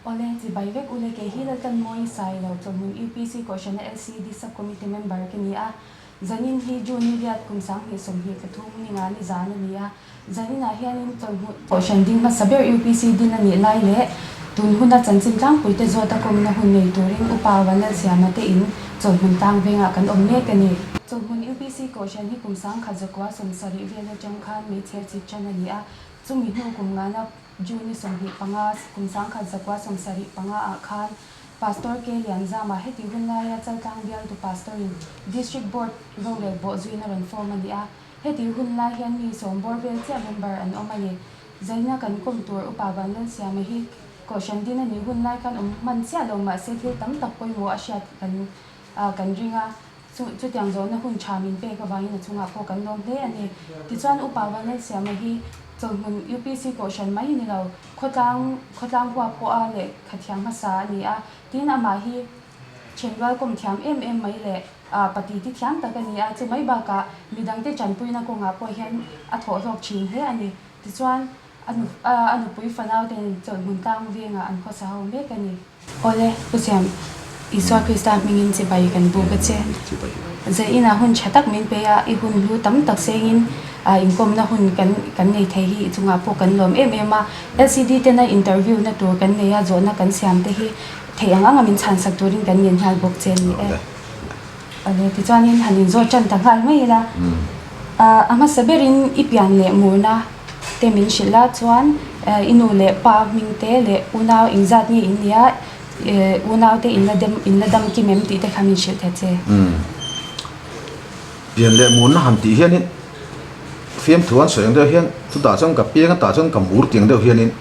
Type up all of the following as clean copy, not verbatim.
Awle, chibai vek ule kei hi Laltanmawii Sailo, Chawlhmun UPC Kohhrana LCD Sub-Committee member ka ni a. Zanin hi June ni riat kum 2023 ni nga ni zan a ni a. Zaninah hianin Chawlhmun Kohhran ding hmasa ber UPC din a nih lai leh tun huna chanchin tlangpuite zawta kawmna hun nei turin Upa Vanlalsiama te in Chawlhmun tlang vengah kan awm mek a ni. Chawlhmun UPC Kohhran hi kum 1970 vel atang khan meichher chhip than a ni a, chumi hnu kum ngana June ni 25, kum 1975 ah khan Pastor K. Lianzama heti hun laia Chaltlang bialtu Pastor in District Board rorel bawh zuina rawn form a ni a. Heti hun lai hian mi sawm bawr vel chiah member an awm a ni. Zaina kan kawm tur Upa Vanlalsiama hi Kohhran din a nih hun lai khan awm hman chiah lo mahse thil tam tak pawimawh a hriat kan kan ring a. Chu chutiang zawhna hun tha min pek avangin a chungah pawh kan lawm hle a ni. Tichuan Upa Vanlalsiama hi Chawlhmun UPC Kohhran mai ni lo, khawtlang khawtlang huap pawha lehkha thiam hmasa a ni a. Tin amah hi Thenrual kawm thiam em em mai leh pati ti thiam tak a ni a, chu mai bakah midangte tanpuina kawngah pawh hian a thawh hlawk thin hle a ni. Tichuan, a nupui fanau ten chawlhmun tlang vengah an khawsa ho mek a ni. Awle, Pu Siam, Isua Krista hmingin chibai kan buk a che. Zai inah hun tha tak min pe a, i hun hlu tam tak sengin inkawmna hun kan nei thei hi i chungah pawh kan lawm em em a. LCD tena interview na tur kan nei a, zawhna kan siam te hi Theih ang anga min chhansak turin kan ngen nghal bawk che a ni e. Awle, tichuanin han inzawt tan ta nghal mai ila. A hmasa berin i pian leh murna te min hrilh a, chuan i nu leh pa hming te leh unau engzat nge in nia, unau te in la dem in la dam kim em tih te kha min hrilh ta che. Pian leh murna han tih hianin fiamthu an sawi ang deuh hian chutah chuan ka piang a tah chuan ka mur tiang deuh hianin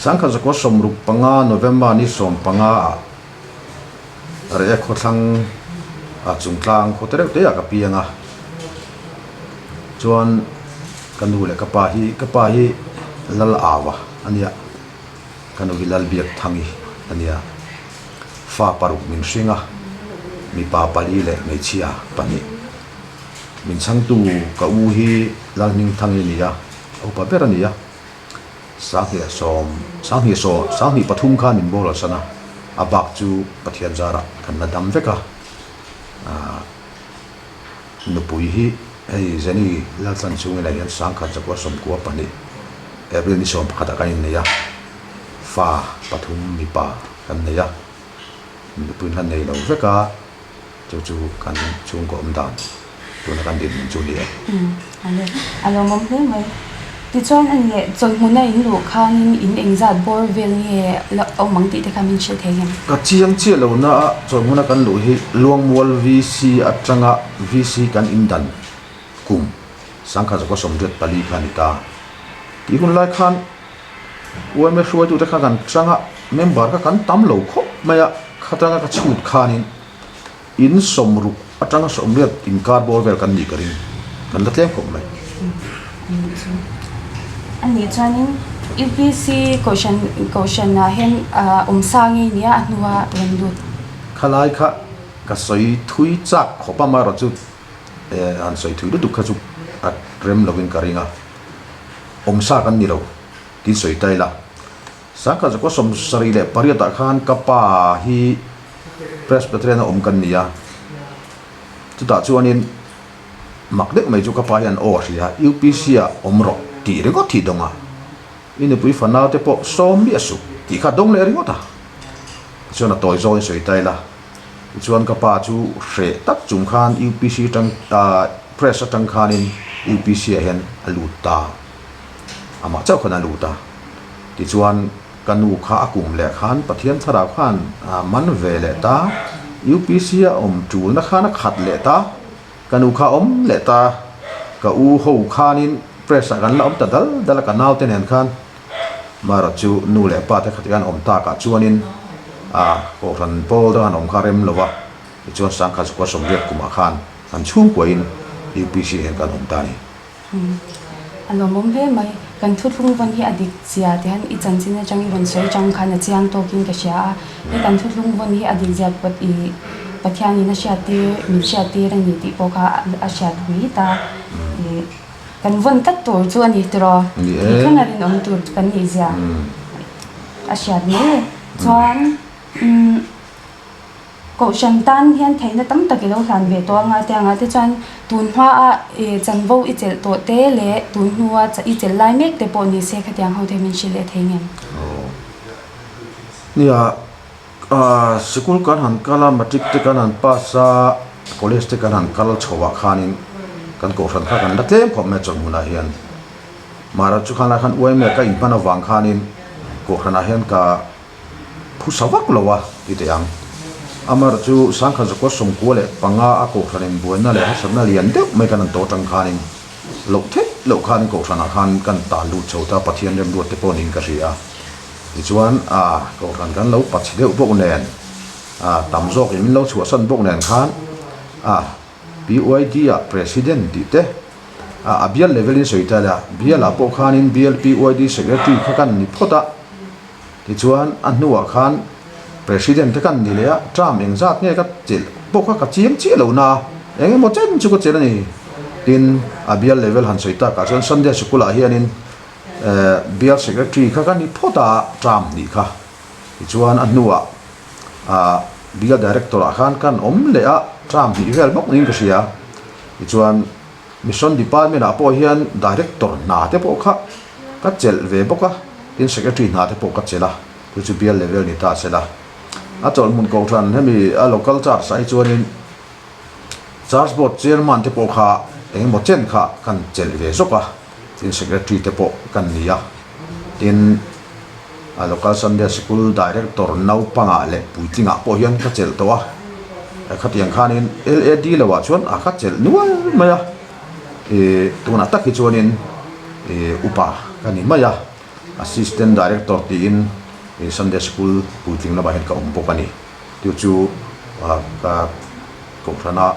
Sangkhat zakua 65 November ni 15 ah Reh khawthlang ah chungtlang khaw te reuh te ah ka piang a, chuan ka nu leh ka pa hi ka pa hi Lal Aua a nia, ka nu hi Lal Biak Thangi a nia, fa paruk min hring a, mipa pali leh hmeichhia pahnih min chhangtu ka u hi Lal Hming Thangi a ni a, a upa ber a ni a. Sanghnih sawm, sanghnih saw, sanghnih pathum khan min boral san a, a bak chu Pathian zarah kan la dam vek a. Aah nupui hi hei Jenny Laltlan chungin ah hian sangkhat zakua sawmkua pahnih April ni sawm pakhatah kan innei a, fa pathum mipa kan nei a, nupui hla nei lo vek a. Chu chu kan chhungkaw awm dan tuna kan dinhmun chu ni e. Umm ale, a lawmawm hle mai. Tichuan a nih chawlhmuna in luh khanin in engzat bawr vel nge la awm ang tih te kha min hrilh thei em? Ka chiang chiah lo na a chawlhmuna kan luh hi Luangmual VC atanga VC kan indan kum sangkhat zakua 84 kha a ni ta. Tih hun lai khan UMA hruaitute kha kan changa member kha kan tam lo khawp mai a, khatanga ka chhut khanin in sawmruk atanga sawmriat inkar bawr vel kan nih ka ring, kan la tlem khawp mai. A nih chuanin UPC kohhran kohhranah hian awmsa ngei nia a hnua rawn lut. Khalai kha ka sawi thui chak khawp a, amaherawhchu han sawi thui lutuk kha chu a rem lovin ka ring a. Awmsa kan ni lo tih sawi ta ila. Sangkhat zakua 78 ah khan ka pa hi Presbyterian a awm kan ni a, chutah chuanin mak deuh mai chu ka pa hian aw a hria a, UPC ah awm rawh tih ringawt hi dawng a, i nupui fanau te pawh sawm miah suh tih kha dawng leh ringawt a, tichuan a tawi zawngin sawi ta ila. Tichuan ka pa chu hreh tak chung khan UPC atang press atang khanin UPC ah hian a lut ta, amah chauh khan a lut a. Tichuan ka nu kha a kum leh khan Pathian thlarau khan man ve leh ta, UPC a awm tulna khan a khat leh ta, ka nu kha a awm leh ta, ka u ho khanin press ah kan la awm ta dal dal a ka naute nen khan. Marawh chu nu leh pa te khat hian awm takah chuanin a kohhran pawl dang an awm kha rem lo va, tichuan sangkhat zakua 80 kumah khan kan chhungkuain UPC hian kan awm ta a ni. A lawmawm hle mai. Kan thuthlung vawn hi a dik zia ti hian i chanchin atang i rawn sawi chang khan a chiang tawkin ka hria a. He kan thuthlung vawn hi a dik zia i Pathianin a hriattir, min hriattir a ni tih pawh kha a hriat hui ta. Kan vawn tlat tur chu a ni tiraw? Ni e. Thleng a rinawm tur kan nih zia a hriat mai e. Chuan umm Kohhran tan hian theihna tam tak i lo hlan ve tawh anga te anga te chuan tun hmaa ih chanvo i chelh tawh te leh tun hnua i chelh lai mek te pawh ni se khatiang ho te min hrilh leh thei ngem. Aw. Nia, sikul kan han kal a, matric te kan han pass a, college te kan han kal chho ah khanin kan kohhran kha kan la tlem khawp mai a chawlhmunah hian. Mahra chu khan lai khan uaime ka inhman avang khanin kohhranah hian ka Phusa vak lo a ti teh ang. Amar chu Sangkhat Zakua 95 a kohhran inbuaina leh harsatna lian deuh mai kan an tawh atang khanin loh theih loh khanin kohhranah khan kan tan lut chho ta Pathian remruat te pawh niin ka hria a. Tichuan a kohhran kan lo pachhe deuh bawk nen a tam zawkin min lo chhuahsan bawk nen khan a PYD ah President tih te a a bial level in sawi ta ila bial ah pawh khanin bial PYD Secretary kha kan ni phawt a. Tichuan, a hnuah khan President te kan ni leh a, term engzat nge ka chelh pawh kha ka chiang chiah lo na, eng emaw chen chu ka chelh a ni. Tin, a bial level han sawi takah chuan Sunday Sikul-ah hianin bial Secretary kha ka ni phawt a, term hnih kha. Tichuan, a hnuah bial Director-ah khan kan awm leh a, term hnih vel bawk niin ka hria. Tichuan, Mission Department ah pawh hian Director hna te pawh kha ka chelh ve bawk a, tin Secretary hna te pawh ka chelh a, chu chu bial level ni ta se la. A chawlhmun kohhran hemi a local church ah hi chuanin Church Board Chairman te pawh kha eng emaw chen kha kan chelh ve zawk a, tin Secretary te pawh kan ni a, tin A local Sunday Sikul Director naupangah leh puitlingah pawh hian ka chelh tawh a, khatiang khanin LAD loah chuan a ka chelh nual mai a, ih tunah tak hi chuanin ih upa ka ni mai a, Assistant Director tiin ih Sunday Sikul puitling lamah hian ka awm bawk a ni. Chu chu ka kohhrana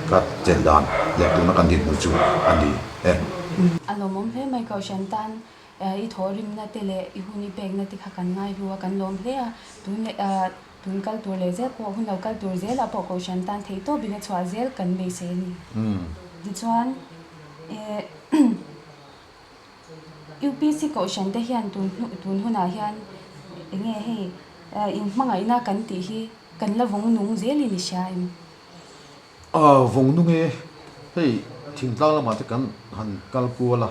ka chelh dan leh tuna kan dinhmun chu a ni e. A lawmawm hle mai kohhran tan I thawhrimna te leh i hun i pekna te kha kan ngai hlu a, kan lawm hle a. Tun leh tun kal tur leh zel pawh, hun lo kal tur zelah pawh Kohhran tan theih tawpin a chhuah zel kan beisei a ni. Tichuan, UPC Kohhran te hian tun tun hunah hian eng nge hei inhmangaihna kan tih hi kan la vawng nung zelin i hria em? Vawng nung e, hei thingtlang lamah te kan han kal kual a.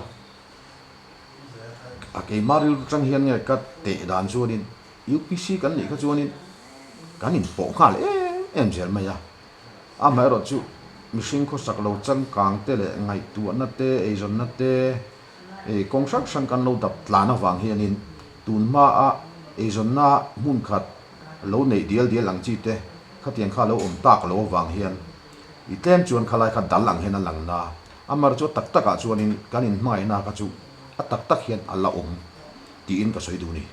A keimah rilru tang hian nge ka teh dan chuanin UPC kan nih kha chuanin kan inpawh nghal em em zel mai a. Amaherawh chu mihring khawsak lo changkang te leh ngaihtuahna te, eizawnna te, ei kawng hrang hrang kan lo dap tlan avang hianin tun hmaa eizawnna hmun khat lo neih dial dial ang chi te khatiang kha lo awm tak lo avang hian i tlem chuan khalai kha dal ang hian a lang na. A mar chu a tak takah chuanin kan inhmangaihna kha chu a tak tak hian a la awm tiin ka sawi duh a ni.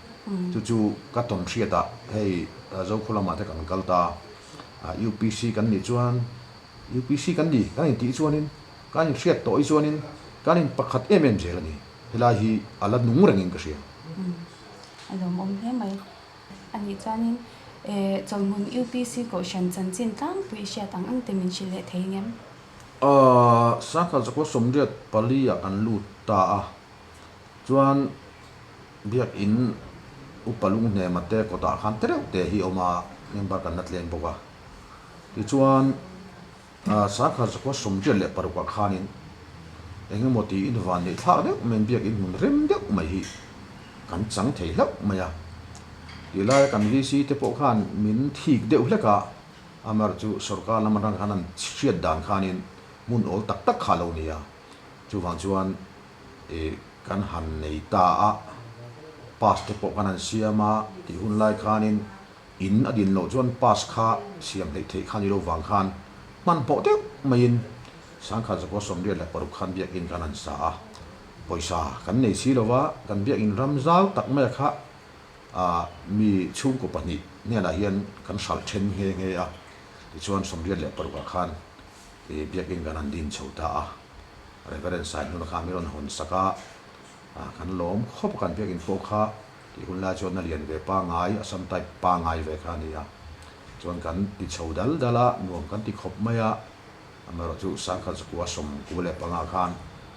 Chu chu ka tawn hriatah hei Zokhaw lamah te kan kal ta a, UPC kan nih chuan UPC kan ni kan intih chuanin kan inhriat tawh hi chuanin kan in pakhat em em zel a ni. Helai hi a la nung rengin ka hria. A lawmawm hle mai. A nih chuanin Chawlhmun UPC Kohhran chanchin tlangpui hriat ang ang te min hrilh leh thei ngem? Sangkhat zakua 84 ah kan lut ta a, chuan Biakin upa lunghnema te kawtah khan te reuh te hi a awm a, member kan la tlem bawk a. Tichuan Sangkhat zakua 86 ah khanin eng emaw tiin van neih thlak deuh maiin Biakin hmun rem deuh mai hi kan chang thei hlauh mai a. Tilaia kan VC te pawh khan min thik deuh hlek a. Amar chu sorkar lam atang khan an hriat dan khanin hmun awl tak tak kha a lo ni a, chuvang chuan ih kan han nei ta a, pass te pawh kan han siam a tih hun lai khanin in a din loh chuan pass kha siam hleih theih kha ni lo vang khan hmanhmawh deuh maiin 1986 khan biakin kan han sa a, pawisa kan nei si lova kan biakin ram zau tak maia kha A mi chhungkaw pahnih hnenah hian kan hralh then nghe nghe a, tichuan 86 ah khan i biakin kan han din chho ta a, Reverend Saihnuna kha min rawn hawn sak a, kan lawm khawp a kan biakin pawh kha tih hun lai chuan a lian ve pangai, Assam type pangai ve kha a ni a, chuan kan ti chho dal dal a, nuam kan ti khawp mai a, amaherawh chu 1995 khan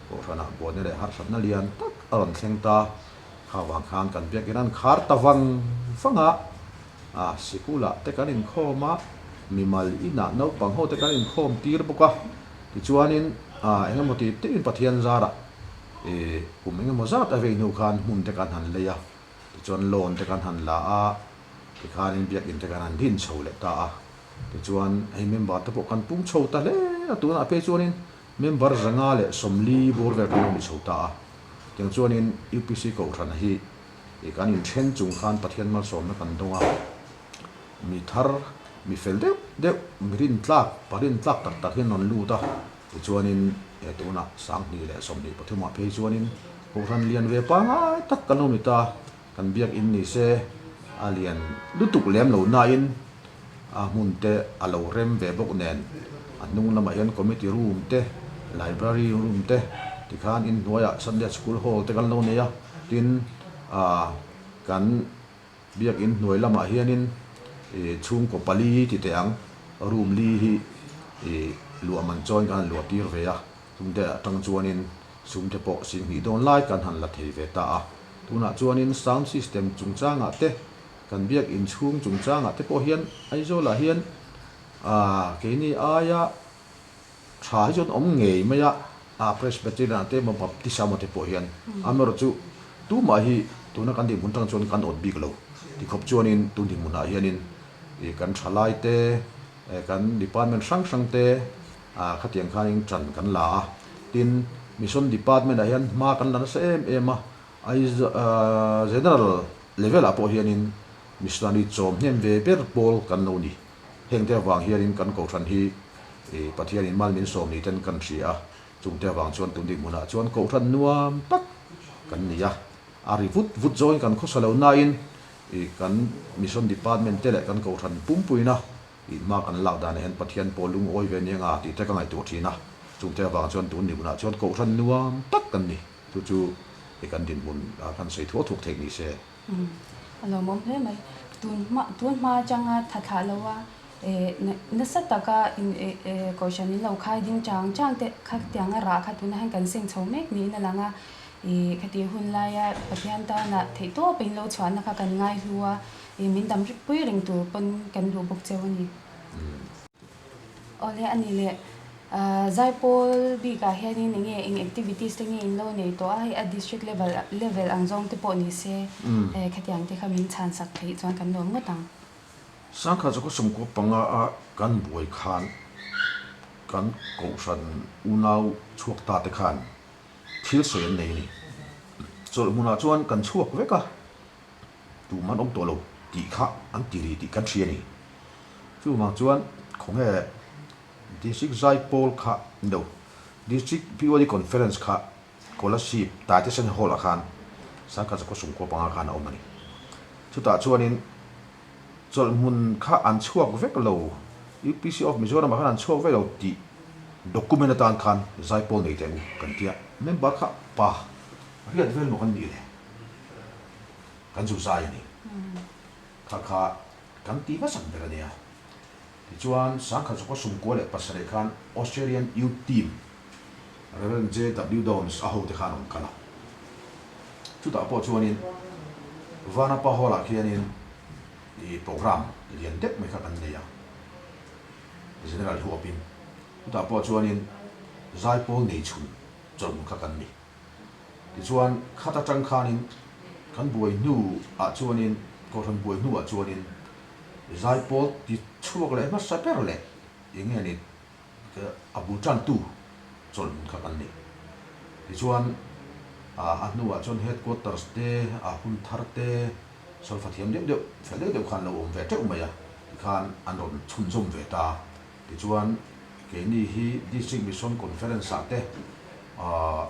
Kohhranah buaina leh harsatna lian tak a rawn thleng ta. Kha vang khan kan biakin an khar ta vang vang a. A, sikulah te kan inkhawm a, mimal inah naupang ho te kan inkhawm tir bawk a. Tichuanin, a, engemaw ti tein Pathian zarah i kum engemaw zat a vei hnu khan hmun te kan han lei a, tichuan loan te kan han la a, tikhanin biakinn te kan han din chho leh ta a. Tichuan, hei member te pawh kan pung chho ta hle a, tunah phei chuanin member 140 bawr vel kan lo ni chho ta a. Tiang chuanin UPC Kohhran hi I kan inthen chung khan Pathian malsawmna kan dawng a, mi thar, mi fel deuh deuh, mi rintlak, pa rintlak tak tak hian rawn lut a, tichuanin he tunah 2023 ah phei chuanin Kohhran lian ve pangai tak kan lo ni ta, kan biakinn ni se a lian lutuk lem lo nain a hmun te a lo rem ve bawk nen a hnung lamah hian committee room te, library room te tikhan inhnuaiah Sunday school hall te kan lo nei a. Tin, ah, kan biakinn hnuai lamah hianin ih chhungkaw pali ti teh ang, room li hi ih luah man chawiin kan han luah tir ve a, chungte atang chuanin sum te pawh singhnih dawn lai kan han la thei ve ta a. Tunah chuanin sound system chungchangah te, kan biakinn chhung chungchangah te pawh hian Aizawlah hian ah keini aia Tha hi chuan awm ngei mai a, a Presbyterian ah te emaw Baptist ah emaw te pawh hian amaherawh chu tumah hi tuna kan dinhmun tang chuan kan awt bik lo ti khawp chuanin tun dinhmunah hianin ih kan thalai te kan department hrang hrang te ah khatiang khanin tan kan la a, tin mission department ah hian hma kan la nasa em em a, Aizawl general level ah pawh hianin missionary chawm hnem ve ber pawl kan lo ni. Hengte avang hianin kan Kohhran hi Pathianin mal min sawm ni ten kan hria a, chungte avang chuan tun dinhmunah chuan Kohhran nuam tak kan ni a, a ri vut vut zawngin kan khawsa lo nain kan Mission Department te leh kan Kohhran pumpuina hma kan lak danah hian Pathian pawh lungawi ve nia tih te ka ngaihtuah thin a, chungte avang chuan tun dinhmunah chuan Kohhran nuam tak kan ni. Chu chu kan dinhmun kan sawi thuak thuak theih ni se. A lawmawm hle mai. Tun hma tun hma atanga tha thlah lo a eh nasa taka in eh eh kohhran in lo khai ding chang chang te kha tianga rah kha tunah hian kan seng chho mek niin a lang a. Ih khati hun laia Pathian tana theih tawp a in lo chhuahna kha kan ngai hlu a, ih min dam pui reng tur pawn kan duh bawk cheu a ni. Awle a ni le. Zaipawl bikah hianin eng nge eng activities te nge in lo nei tawh a, hei a district level level ang zawng te pawh ni se khatiang te kha min chhan sak theih chuan kan lawm ngawt ang. Sangkha chu khawsawm 95 a kan buai khan kan kohhran unau chhuak ta te khan thil sawi an nei a ni. Chawlh hmunah chuan kan chhuak vek a, tumah an awm tawh lo tih kha an ti ri tih kan hria a ni. Chuvang chuan khawnge District Zaipawl kha ni lo, District BOD Conference kha Kolasib Taitesen Hall ah khan 1995 khan a awm a ni. Chutah chuanin chawlhhmun kha an chhuak vek lo, UPC of Mizoram ah khan an chhuak vek lo tih document atan khan Zaipawl nei teh ang u kan tia. Member kha pa riat vel maw kan nih le? Kan zu zai a ni. Kha kha kan ti hmasak ber a nia. Tichuan, 1997 khan Australian Youth Team Rev. JW Downs a hote khan rawn kal a. Chutah pawh chuanin Vanapa Hall-ah khianin i programme lian deuh mai kha kan nei a, General huapin. Chutah pawh chuanin zaipawl nei chhun chawlhmun kha kan ni. Tichuan, khat atang khanin kan buai hnuah chuanin, Kohhran buai hnuah chuanin Zaipawl ti chhuak leh hmasa ber leh eng nge ni a bul tantu chawlhmun kha kan ni. Tichuan a hnuah chuan headquarters te, a hun thar te, solfa thiam deuh deuh, fel deuh deuh khan lo awm ve teuh mai a, tikhan an rawn chhunzawm ve ta. Tichuan keini hi District Mission Conference ah te ah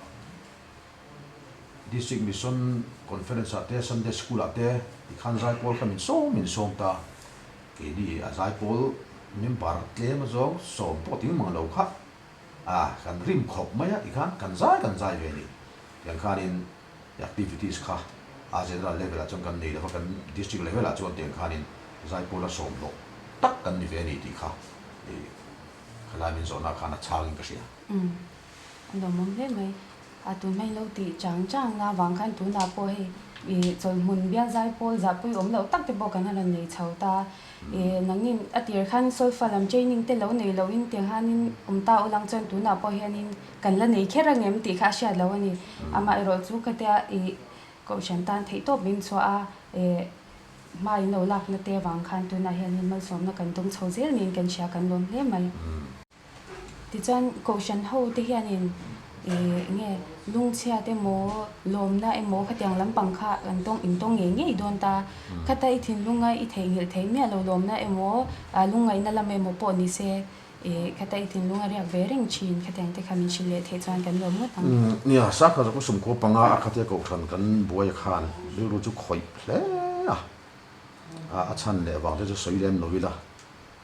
District Mission Conference ah te, Sunday School ah te tikhan zaipawl kha min sawm min sawm ta. Keini a zaipawl member tlem azawng sawm pawh ting mang lo kha a kan rim khawp mai a tikhan kan zai kan zai ve a ni. Tiang khanin activities kha a general level ah chuan kan nei lova kan district level ah chuan tiang khanin zaipawl a sawm hlawh tak kan ni ve a ni tih kha khalai min zawhna khan a chhangin ka hria. A lawmawm hle mai. A tun hma in lo tih chang chang na vang khan tunah pawh hei I chawlhmun bial zai pawl zahpui awm loh tak te pawh kan rawn nei chho ta. I nangin a tir khan solfa lam training te lo nei loin tiang hianin awm ta ulang chuan tunah pawh hianin kan la nei kher ang em tih kha a hriat loh a ni. Amaherawh chu khatia i kohhran tan theih tawp min chhuah a, i hma in lo lakna te avang khan tunah hianin malsawmna kan dawng chho zel niin kan hria kan lawm hle mai. Tichuan, Kohhran ho te hianin ih nge lungchhiat emaw, lawmna emaw khatiang lampang kha kan tawng in tawng ngei ngei dawn ta. Khata i thinlunga i theihnghilh theih miah lo lawmna emaw, lungngaihna lam emaw pawh ni se ih khata i thinlunga riak ve reng thin khatiang te kha min hrilh leh theih chuan kan lawm ngawt ang. Nia, Sakha Zaku Sumkua panga a khatia Kohhran kan buai khan rilru chu khawih hle a, a chhan leh vang te chu sawi lem lo ila.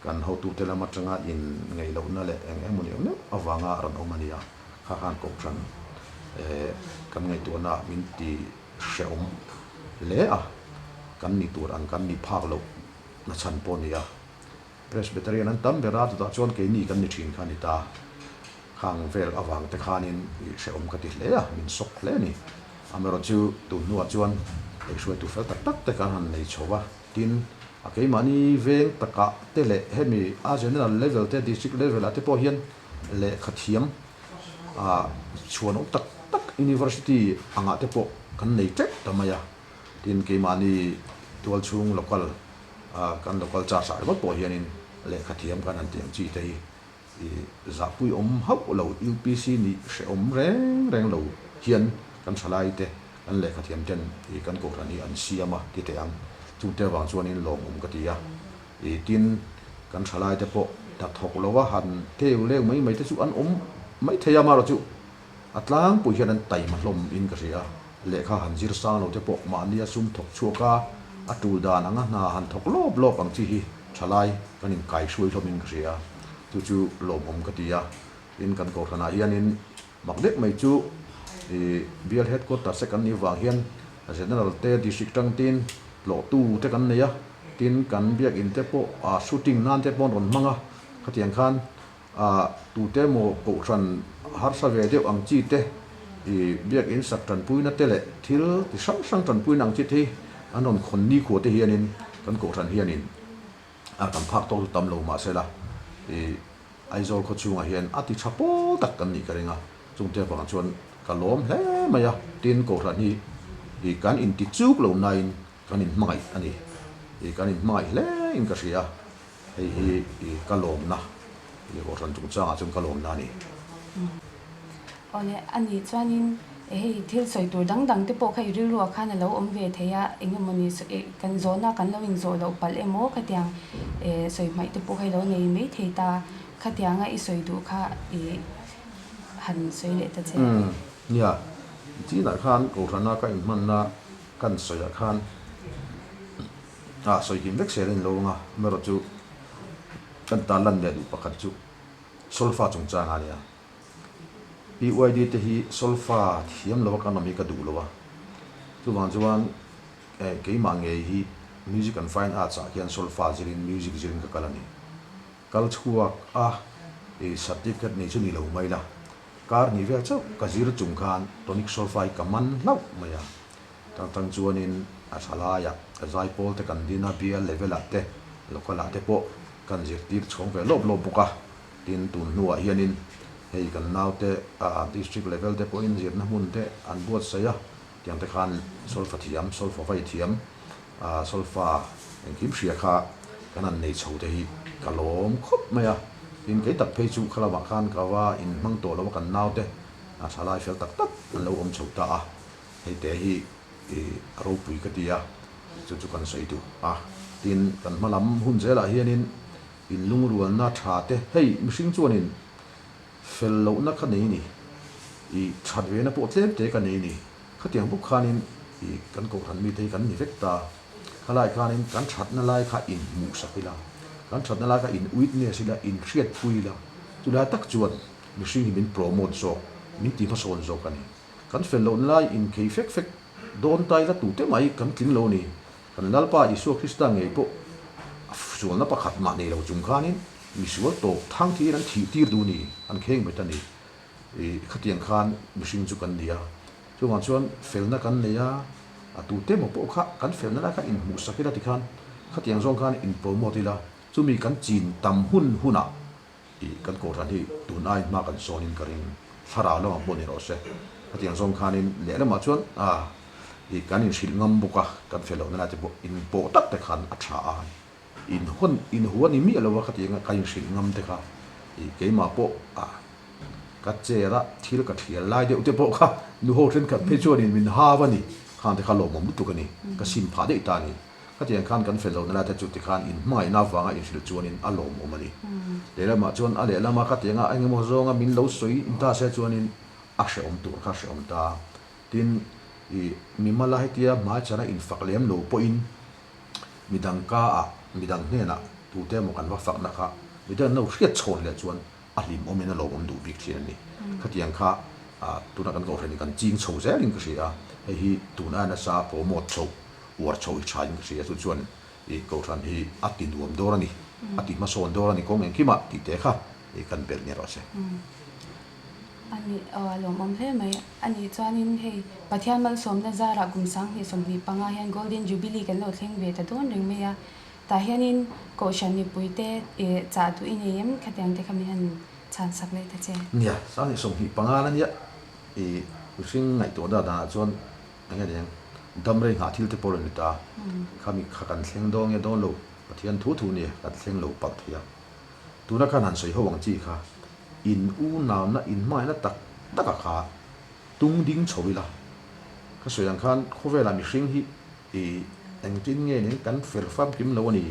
Kan hotute lam atanga in ngaihlohna leh eng emaw neuh neuh avanga rawn awm a ni a, kha khan kohhran kan ngaihtuahna ah min ti hrehawm hle a, kan nih tur ang kan nih phak loh na chhan pawh a ni a. Presbyterian an tam ber a, chutah chuan keini kan ni thin kha a ni ta. Khang vel avang te khanin hrehawm ka ti hle a, min sawk hle a ni. Amaherawhchu tun hnuah chuan hei hruaitu fel tak tak te kan han nei chho va. Tin, a keimahni veng takah te leh hemi a general level te, district level ah te pawh hian lehkha thiam ah chhuanawm tak tak university angah te pawh kan nei teuh ta mai a. Tin, keimahni tualchhung local ah kan local church ah ringawt pawh hianin lehkha thiam kan han ti ang chi te hi I zahpui awm hauh lo UPC nih hrehawm reng reng lo hian kan thalai te kan lehkhathiam ten i kan kohhran hi an siam a ti teh ang. Chungte avang chuanin lawmawm ka ti a. I tin kan thalai te pawh hnathawk lo a han teu leu mai mai te chu an awm mai thei a, amaherawhchu a tlangpui hian an taima hlawm in ka hria. Lehkha han zir sang lo te pawh mahnia sum thawk chhuak a, a tul dan anga hna han thawk lawp lawp ang chi hi thalai kan inkaihruai hlawm in ka hria. Chu chu lawmawm ka ti a. Tin, kan kohhranah hianin mak deuh mai chu ih bial headquarters te kan nih vang hian General te District tang tin tlawhtu te kan nei a. Tin, kan biakin te pawh ah shooting nan te pawh an rawn hmang a. Khatiang khan ah tute emaw kohhran harsa ve deuh ang chi te ih biakin sak tanpuina te leh thil ti hrang hrang tanpuina ang chi te hi an rawn khawn nikhua te hianin kan kohhran hianin A kan phak tawk chu tam lo mah se la, i Aizawl khaw chhungah hian a ti tha pawl tak kan nih ka ring a, chungte avang chuan ka lawm hle mai a, tin Kohhran hi i kan inti chuk lo nain kan inhmangaih a ni, i kan inhmangaih hle in ka hria, hei hi i ka lawmna, i Kohhran chungchangah chuan ka lawmna a ni. Awle, a nih chuanin hei thil sawi tur dang dang te pawh kha i rilruah khan a lo awm ve thei a, eng emawni kan zawhna kan lo inzawh loh palh emaw khatiang sawi hmaih te pawh kha i lo nei mai thei ta, khatianga i sawi duh kha i han sawi leh ta che. Umm, nia, chinah khan Kohhrana ka inhmanna kan sawiah khan ah sawi him vek sel a ni lo ang a, amaherawhchu kan tan lan leh duh pakhat chu solfa chungchang a nia. PYD te hi solfa thiam lo a kan awm hi ka duh lo a, chuvang chuan keimah ngei hi Music and Fine Arts ah hian solfa zirin music zirin ka kal a ni. Kal chhuak a i certificate nei chu ni lo mai la, kar hnih vel chauh ka zir chung khan tonic solfa hi ka man hlauh mai a, tang tang chuanin a tha laiah ka zaipawl te kan din a, bial level ah te local ah te pawh kan zirtir chhawng ve lawp lawp bawk a. Tin, tun hnuah hianin hei kan naute district level te pawhin zirna hmun te an buatsaih a, tiang te khan solfa thiam, solfa vai thiam, solfa engkim hria kha kan han nei chho te hi ka lawm khawp mai a. Tin, kei tak phei chu khalamah khan ka va inhmang tawh lo a, kan naute thalai fel tak tak an lo awm chho ta a, hei te hi a ropui ka ti a, chu chu kan sawi duh a. Tin, kan hma lam hun zelah hianin In lungrualna tha te, hei mihring chuanin fel lohna ka nei ni, i that vena pawh tlem te ka nei ni, khatiang bawk khanin i kan kohhran mite hi kan ni vek ta, khalai khanin kan thatna lai kha in hmuhsak ila, kan thatna lai kha in witness ila, in hriatpui ila, chulai tak chuan mihring hi min promote zawk, min ti hmasawn zawk a ni. Kan fel lohna lai in khei fek fek dawn ta ila tute mai kan tling lo ni. Kan Lalpa Isua Krista ngei pawh a sualna pakhat mah nei lo chung khanin misual tawp thang thiin an thih tir duh ni, an kheng bet a ni. I khatiang khan mihring chu kan ni a, chuvang chuan felna kan nei a, A tute emaw pawh kha kan felna lai kha inhmuhsak ila tikhan khatiang zawng khan in promote ila, chumi kan chin tam hun hunah ih kan kohhran hi tun aiin hma kan sawnin ka ring thlarau lamah pawh ni rawh se. Khatiang zawng khanin lehlamah chuan a ih kan inhrilh ngam bawk a, kan fel lohna lai te pawh inpawh tak te khan a tha a. Inhawn inhu a ni miah lo a khatianga ka inhrilh ngam te kha ih keimah pawh a ka chair a thil ka thial lai deuh te pawh kha nu ho thenkhat phei chuanin min hau a ni khang te kha lawmawm lutuk a ni ka sim phah daih ta a ni khatiang khan kan fel lohna lai te chu tikhan inhmangaihna avanga inhrilh chuanin a lawmawm a ni lehlamah chuan a lehlama khatianga engemaw zawnga min lo sawi ta se chuanin a hrehawm tur kha hrehawm ta tin ih mimala hetia hmaichhana infak lem lo pawhin Midang ka ah, midang hnenah tute emaw kan va fakna kha midang an lo hriat chhawn leh chuan a hlimawmin a lawmawm duh bik thin a ni. Khatiang kha tuna kan kohhran hi kan ching chho zelin ka hria a, hei hi tun aia nasa promote chho, uar chho hi thain ka hria. Chu chuan i kohhran hi a ti nuam dawr a ni, a ti hmasawn dawr a ni kawng engkimah tih te kha kan belh ni rawh se. A nih aw a lawmawm hle mai. A nih chuanin hei Pathian malsawmna zarah kum 20 25 hian Golden Jubilee kan lo thleng ve ta dawn reng mai a. Tah hianin Kohhran mipuite ih chah duh i nei em? Khatiang te kha min han chhan sak leh ta che. Nia, 20 25 la nia. Ih mihring ngaihtuah dah danah chuan eng nge ni ang dam rei nghah thil te pawh a rawn ni ta. Khami kha kan thleng dawn nge dawn lo Pathian thu thu nia kan thleng lo palh thei a. Tuna khan han sawi ho ang chi kha in unauna in hmangaihna tak tak a kha tung ding chho ila. Ka sawi ang khan khawvelah mihring hi i engtin nge nen kan fel famkim lo a ni.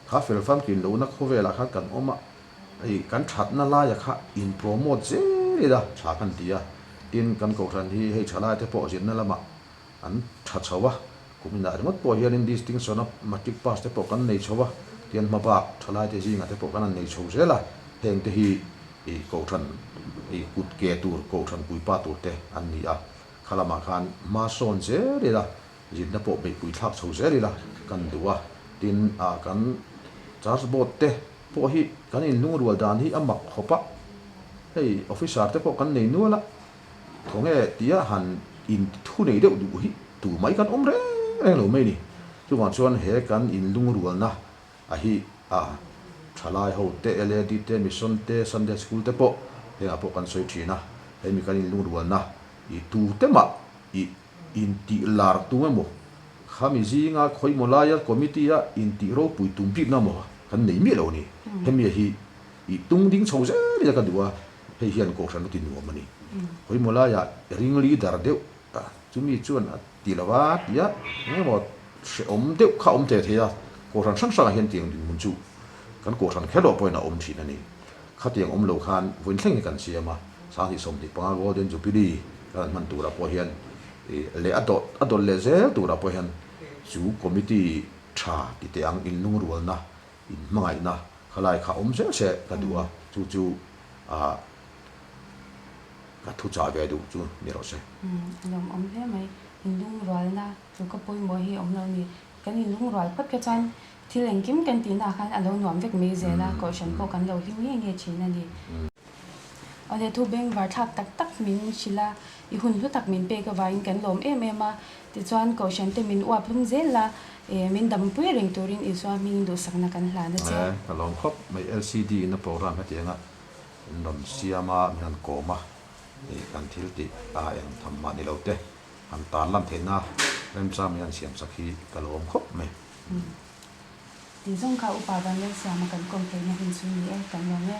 Kha fel famkim lohna khawvelah khan kan awm a, i kan thatna laia kha in promote zel ila tha kan ti a. Tin, kan kohhran hi hei thalai te pawh zirna lamah an tha chho a, kum inah ringawt pawh hianin distinction a matric pass te pawh kan nei chho a, tian hma bak thalai te zingah te pawh kan han nei chho zel a, heng te hi ih kohhran ih kut ke tur kohhran puipa tur te an ni a, kha lamah khan hma sawn zel ila zirna pawh beihpui thlak chho zel ila kan duh a, tin ah kan church board te pawh hi kan inlungrual dan hi a mak khawp a, hei officer te pawh kan nei nual a. Khawnge tia han in thu nei deuh duh hi tu mai kan awm reng reng lo mai ni. Chuvang chuan he kan in lungrualna a hi a thalai ho te, LAD te, Mission te, Sunday School te pawh hengah pawh kan sawi thin a. He mi kan in lungrualna i tu te mah i in tih lar tum emaw, khami zinga khawimaw laia committee a in tih ropui tum bikna emaw kan nei miah lo a ni. Hemi hi i tung ding chho zel ila ka duh a. Hei hian kohhran a ti nuam a ni. Khawimaw laiah ring leader deuh a, chumi chuan a ti lo a tia engemaw hrehawm deuh kha a awm thei thei a, kohhran hrang hrangah hian tiang dinhmun chu kan kohhran kher loh pawhin a awm thin a ni. Khatiang awm lo khan vawiin thleng hi kan siam a, 2025 Golden Jubilee kan han hman turah pawh hian leh a dawt a dawt leh zel turah pawh hian chu committee tha ti teh ang inlungrualna inhmangaihna khalai kha awm zel se ka duh a, chu chu ah ka thu chah ve duh chu ni rawh se. Umm a lawmawm hle mai. Inlungrualna chu ka pawimawh hi awm lo ni. Kan inlungrual phawt kha chuan thil engkim kan tihna ah khan a lo nuam vek mai zel a, kohhran pawh kan lo hlim nge nge thin a ni. Awle thu bengvar thlak tak tak min hrilh a, i hun hlu tak min pek avangin kan lawm em em a, tichuan kohhran te min uap hlum zel a, min dampui reng turin Isua hmingin duhsakna kan hlan a che. Ka lawm khawp mai LCD in a program hetiang a min rawn siam a, min han kawm a, kan thil tih a eng tham mah ni lo te han tan lan theihna remchang min han siam sak hi ka lawm khawp mai. Tih zawng kha Upa Vanlalsiama kan kawm theihna hun chu ni e, kan lawm e.